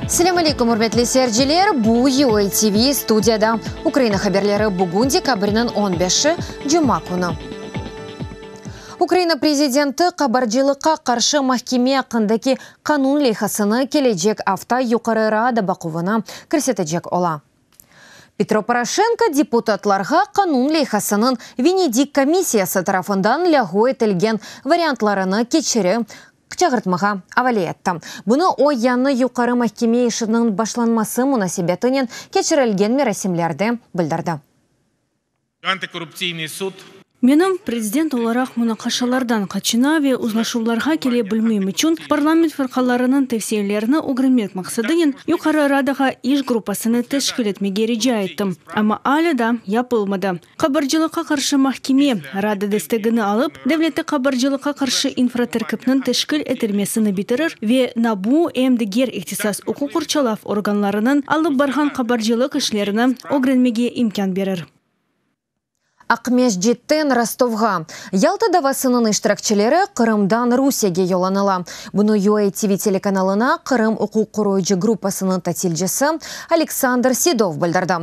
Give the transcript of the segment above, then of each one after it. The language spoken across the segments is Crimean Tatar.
Selâm aleyküm, ürmetli seyirciler! Bu UA TV studiyada Ukraina haberleri bugün dekabrniñ on beşi, cuma künü. Ukraina prezidenti qabarcılıqqa qarşı mahkeme aqqındaki qanun leyhasını kelecek afta Yuqarı Rada baquvına kirsetecek ola. Petro Poroşenko deputatlarğa qanun leyhasınıñ Venedik komissiyası tarafından lâğu etilgen variantlarını keçiri çağırtmağa avale etti. Bunı o, yañı Yuqarı mahkeme işiniñ başlanması munasebetinen keçirilgen merasimlerde bildirdi. Antikorruptsiyniy sud. Menim, prezident olaraq munaqaşalardan qaçına ve uzlaşuvlarğa kele bilmem içün parlament firqalarınıñ tevsiyelerini ögrenmek maqsadınen Yuqarı Radağa iş gruppasını teşkil etmege rica ettim, amma alâ da yapılmadı. Qabarcılıqqa qarşı mahkeme, Rada destegini alıp, devlette qabarcılıqqa qarşı infraterkipniñ teşkil etilmesini bitirir ve NABU, em diger ihtisas uquq qorçalav organlarınıñ alıp barğan qabarcılıq işlerini ögrenmege imkân berir. Aqmescitten Rostovğa. Yalta davasınıñ iştirakçileri Qırımdan Rusiyege yollanıla. Bunı UA TV telekanalına Qırım uquq qoruyıcı gruppasınıñ tasilcisi Aleksandr Sedov bildirdi.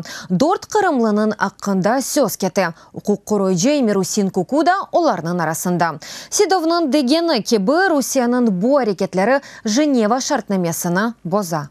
Dört qırımlınıñ aqqında söz kete, uquq qoruyıcı Emirusin Kuku da olarnıñ arasında. Sedovnıñ degeni kibi, Rusiyeniñ bu areketleri Jeneva şartnamesini boza.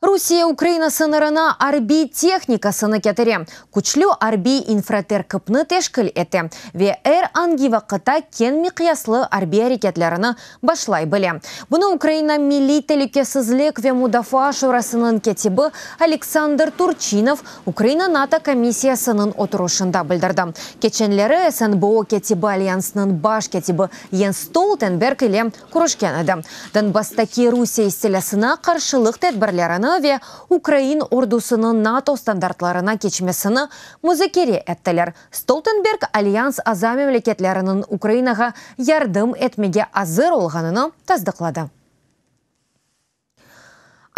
Rusiye Ukraina sıñırına arbiy tehnikasını ketire, küçlü arbiy infraterkipni teşkil ete ve er angi vaqıtta keñ miqyaslı arbiy areketlerini başlay bile. Bunı Ukraina Milliy telükesizlik ve mudafaa şurasınıñ kâtibi Oleksandr Turçinov Ukraina-NATO komissiyasınıñ oturışında bildirdi. Keçenleri SNBO kâtibi Alyansnıñ baş kâtibi Jens Stoltenberg ile körüşken edi. Donbasstaki Rusiye istilâsına qarşılıq tedbirlerini ve ukrain ordusınıñ NATO standartlarına keçmesini muzakere ettiler. Stoltenberg Alyans aza memleketleriniñ Ukrainağa yardım etmege azır olğanını tasdıqladı.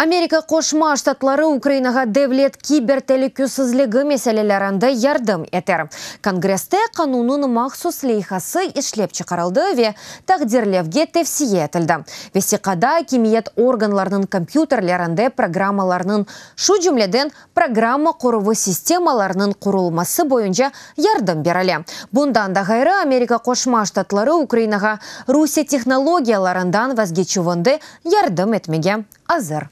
Amerika Qoşma Ştatları Ukrainağa devlet kiber telükesizligi meselelerinde yardım eter. Kongresste qanunnıñ mahsus leyhası işlep çıqarıldı ve taqdirlevge tevsiye etildi. Vesiqada akimiyet organlarınıñ kompyuterlerinde programmalarnıñ, şu cümleden programma qoruvı sistemalarınıñ qurulması boyunca yardım berile. Bundan da ğayrı, Amerika Qoşma Ştatları Ukrainağa Rusiye tehnologiyalarından vazgeçüvinde yardım etmege azır.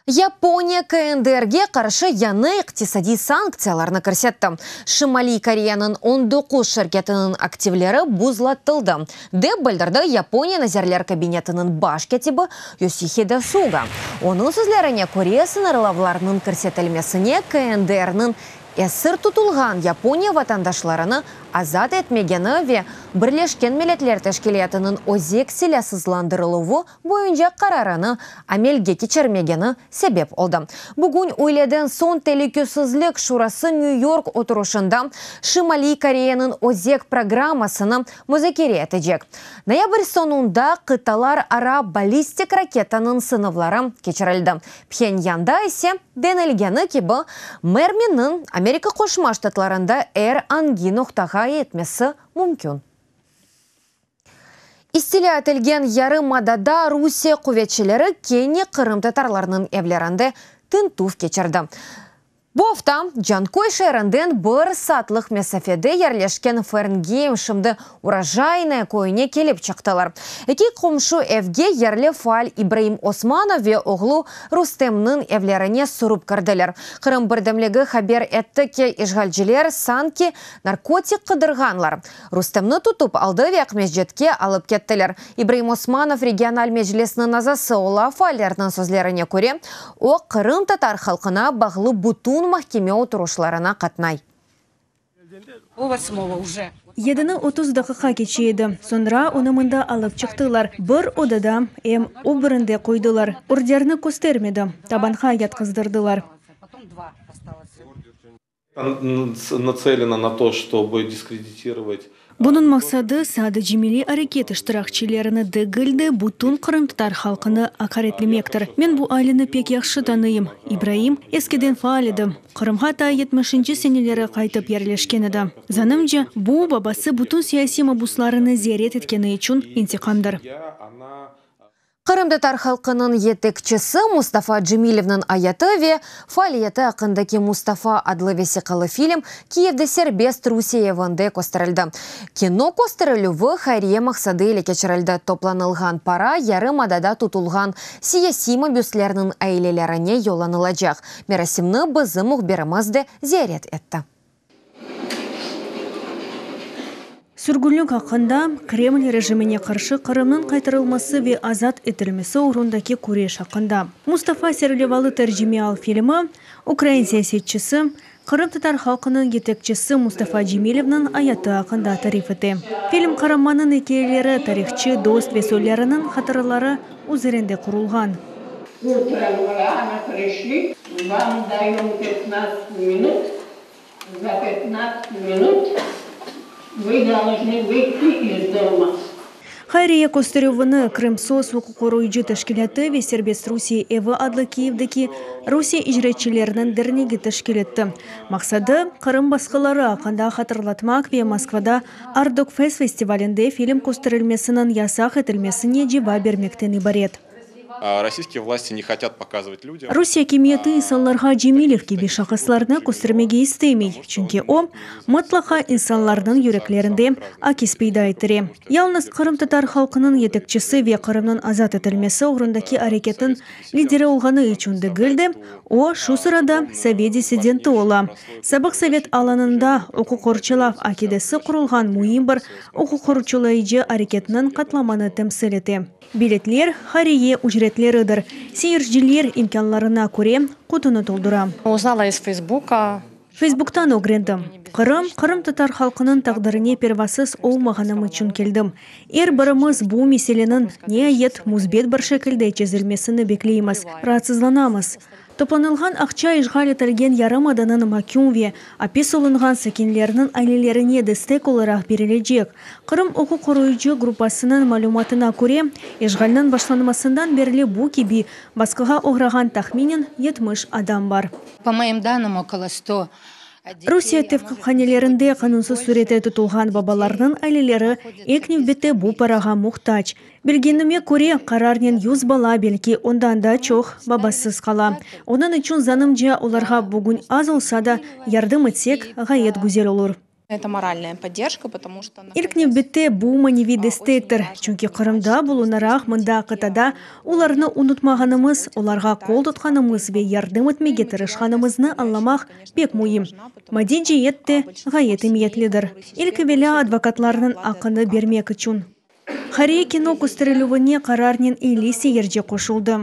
Yaponiya KNDR-ge qarşı yañı iqtisadiy sanktsiyalarnı kirsetti. Şimaliy Koreyanıñ 19 şirketiniñ aktivleri buzlatıldı, dep bildirdi Yaponiya Nazirler Kabinetiniñ baş kâtibi Yosihide Suga. Onıñ sözlerine köre, sıñırlavlarnıñ kirsetilmesine KNDR-niñ esir tutulğan Yaponiya vatandaşlarını azat etmegeni ve Birleşken Milletler Teşkilâtınıñ özek silâsızlandırıluvı boyunca qararını amelge keçirmegeni sebep oldı. Bugün üyleden soñ Telükesizlik Şurası Nyu-York oturışında Şimaliy Koreyanıñ özek programmasını muzakere etecek. Noyabr soñunda qıtalarara ballistik raketanıñ sınavları keçirildi. Phenyanda ise, denilgeni kibi, merminiñ Amerika Qoşma Ştatlarında er angi noqtağa yetmesi mümkün. İstilâ etilgen yarımadada Rusiye quvetçileri kene qırımtatarlarnıñ evlerinde tintüv keçirdi. Bu afta Canköy şeerinden bir saatlıq mesafede yerleşken Ferngeyim, şimdi Urojaynoye, köyüne kelip çıqtılar. Eki qomşu evge, yerli faal İbraim Osmanov ve oğlu Rustemniñ evlerine sürip kirdiler. Qırım birdemligi haber etti ki, işğalciler sanki narkotik qıdırğanlar. Rustemni tutıp aldı ve Aqmescitke alıp kettiler. İbraim Osmanov regional meclisniñ azası ola, faallerniñ sözlerine köre, o, qırımtatar halqına bağlı bütün mahkeme oturışlarına qatnay. Yedini 30 daqiqa keçe edi. Soñra onı mında alıp çıqtılar. Bir odada, em o birinde qoydılar. Orderni köstermedi, tabanğa yatqızdırdılar. Natselena na to, ştobı diskreditirovать. Bunıñ maqsadı, sadece milliy areket iştirakçilerini degil de, bütün qırımtatar halqını aqaretlemektir. Men bu aileni pek yahşı tanıyım. İbraim eskiden faal edi, Qırımğa ta yetmişinci seneleri qaytıp yerleşken edi. Zanımca, bu, babası bütün siyasiy mabuslarını ziyaret etkeni içün intiqamdır. Qırımtatar halqınıñ yetekçisi Mustafa Cemilevniñ ayatı ve faaliyeti aqqındaki Mustafa adlı vesiqalı film Kiyevde serbest Rusiye evinde kösterildi. Kino kösterilüvi hayriye maqsadı ile keçirildi, toplanılğan para yarımadada tutulğan siyasiy mabüslerniñ ailelerine yollanılacaq. Merasimni bizim mühbirimiz de ziyaret etti. Sürgünlik aqqında, Kreml rejimine qarşı Qırımnıñ qaytarılması ve azat etilmesi oğrundaki küreş aqqında Mustafa serlevalı tercimeial filmi ukrain siyasetçisi, qırımtatar halqınıñ yetekçisi Mustafa Cemilevniñ ayatı aqqında tarif ete. Film qaramannıñ ikâyeleri, tarihçı, dost ve soylarınıñ hatıraları üzerinde qurulğan. Utrом rano prişli, vam dayom pyatnadtsat minut, za pyatnadtsat minut vı dolojnı vıyti iz doma. Hayriye kösterüvini Krımsos uquqqoruyıcı teşkilâtı ve Serbest Rusiye evi adlı Kiyevdeki Rusiye icretçileriniñ dernegi teşkil etti. Maqsadı, Qırım basqıları aqqında hatırlatmaq ve Moskvada Artdokfest festivalinde film kösterilmesiniñ yasaq etilmesine cevap bermekten ibaret. Rusiye akimiyeti insanlarğa Cemilev kibi şahıslarnı köstermege istemey, çünki o, mıtlaqa insanlarnıñ yüreklerinde akis peyda ettire. Yalnız qırımtatar halqınıñ yetekçisi ve Qırımnıñ azat etilmesi oğrundaki areketniñ lideri olğanı içün degil de, o, şu sırada sovet dissidenti ola, sabıq sovet alanında uquqqorçalav akidesi qurulğan müim bir uquqqorçalayıcı areketniñ qatlamını temsil ete. Biletler, hariye ücretleridir. Seyirciler imkânlarına köre qutunı toldura. Uznala iz Feysbuka. Feysbuktan ögrendim. Qırım, qırımtatar halqınıñ taqdirine pervasız olmağanım içün keldim. Er birimiz bu meseleniñ, niayet, müsbet bir şekilde çezilmesini bekleymiz, raatsızlanamız. Toplanılğan aqça işğal etilgen yarımadanıñ maküm ve apis olunğan sakinleriniñ ailelerine destek olaraq berilecek. Qırım uquq qoruyıcı gruppasınıñ malümatına köre, işğalniñ başlanmasından berli bu kibi basqığa oğrağan tahminen 70 adam bar. Po moim danım, okolo sto Rusiye tevqifhanelerinde qanunsız sürette tutulğan babalarnıñ aileleri ilk nevbette bu parağa muhtac. Bilgenime köre, qararnen 100 bala, belki ondan da çoq, babasız qala. Onıñ içün, zanımca, olarğa bugün az olsa da, yardım etsek, ğayet güzel olur. İlk nevbette bu maneviy destektir, çünki Qırımda bulunaraq, mında, qıtada, olarnı unutmağanımız, olarğa qol tutqanımız ve yardım etmege tırışqanımıznı añlamaq pek müim. Maddiy ceet de ğayet emiyetlidir, ilk evelâ advokatlarnıñ aqını bermek içün. Hayriye kino kösterilüvine qararnen 50 seyirci qoşuldı.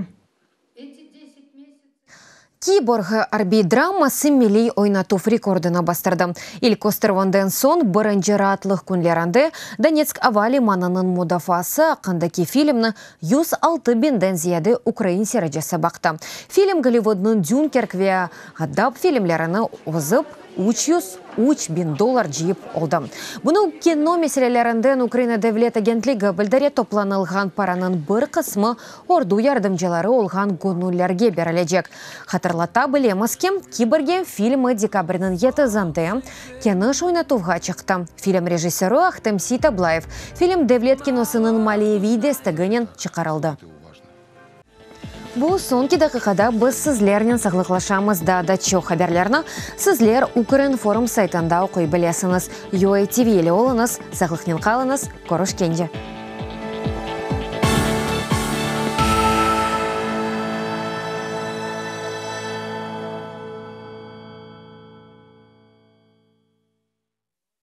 Kiborg arbiy draması milliy oynatuv rekordını bastırdı. İlk kösterüvinden soñ birinci raatlıq künlerinde Donetsk ava limanınıñ mudafaası aqqındaki filmni 106 biñden ziyade ukrain seyircisi baqtı. Film Gollivudnıñ Dünkerk ve Ğadap filmlerini ozıp, 303 biñ dollar cıyıp oldı. Bunı Kino meselelerinden Ukraina devlet agentligi bildire. Toplanılğan paranıñ bir qısmı ordu yardımcıları olğan göñüllerge berilecek. Hatırlata bilemiz ki, Kiborge filmi dekabrniñ yetizinde keniş oynatuvğa çıqtı. Film rejissörı Ahtem Seitablayev. Film devlet kinosınıñ maliyeviy desteginen çıqarıldı. Bu soñki daqiqada biz sizlernen sağlıqlaşamız. Daa da çoq haberlerni sizler Ukrinform saytında oquy bilesiñiz. UATV ile oluñız, sağlıqnen qalıñız, körüşkence!